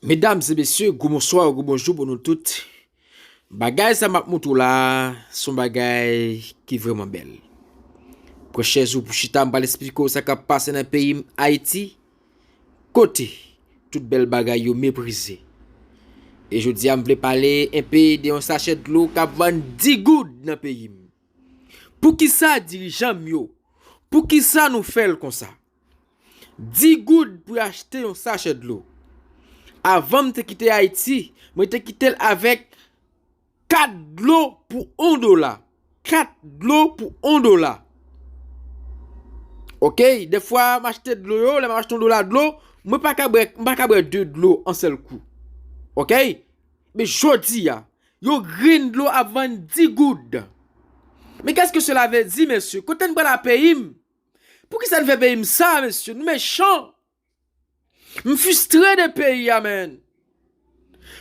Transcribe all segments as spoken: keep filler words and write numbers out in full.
Medam e mesye, gwo bonswa, gwo bonjou pou nou tout. Bagay sa m ap montre w la, se yon bagay ki vrèman bèl. Pran chèz ou pou chita, m pral esplike w sa k ap pase nan peyi m, Ayiti, kote tout bèl bagay yo meprize. E jodi a, m vle pale enpe de yon sachè dlo k ap vann dis goud nan peyi m. Poukisa dirijan m yo? Poukisa nou fè l konsa? Dis goud pou y achte yon sachè dlo. Avan m te kite Ayiti, mwen te kite l avèk kat dlo pou yon dola. Kat dlo pou yon dola. Oke, defwa m achte dlo yo, lè m achte yon dola dlo, mwen pa ka bwè, m pa ka bwè de dlo an sèl kou. Oke? Men jodi a, yon grenn dlo ap vann dis goud. Men qu'est-ce que cela veut dire, mesye? Kote n pral ak peyi m? Poukisa n fè peyi m sa, mesye? Nou mechan. M fristre de peyi a, menn.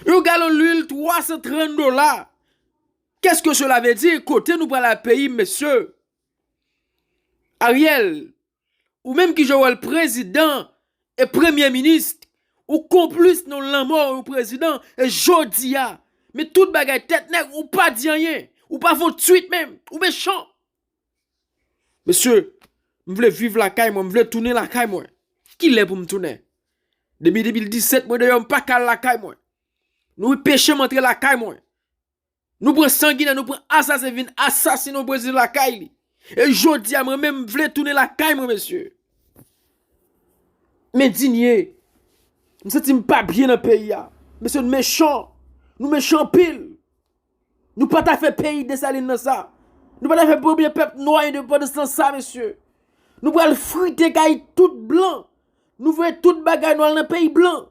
Yon galon lwil twa san trant dola. Qu'est-ce que cela veut dire? Kote nou pral ak peyi m, mesye? Ariel, ou menm ki jwe wòl prezidan e premye minis, ou konplis nan lanmò yon prezidan, e jodi a, men tout bagay tèt nèg, ou pa di anyen, ou pa fè yon twit menm, ou mechan. Mesye, m vle viv lakay mwen, m vle tounen lakay mwen. Kilè pou m tounen? Depi de mil disèt, mwen deyò, m pa ka al lakay mwen. Nou peche m antre lakay mwen. Nou pran sanginè, nou pran asasen vin asasinen yon prezidan lakay li. E jodi a, mwen menm, m vle tounen lakay mwen, mesye. M endinye. M santi m pa byen nan peyi a. Mesye, nou mechan. Nou mechan anpil. Nou pa ta fè peyi Desalin nan sa. Nou pa ta fè premye pèp nwa endepandans lan sa, mesye. Nou pral frite kay tout blan. Nou voye tout bagay nou al nan peyi blan.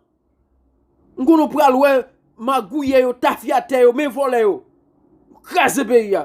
M konnen w pral wè magouyè yo, tafyatè yo, men vòlè yo. Kraze peyi a.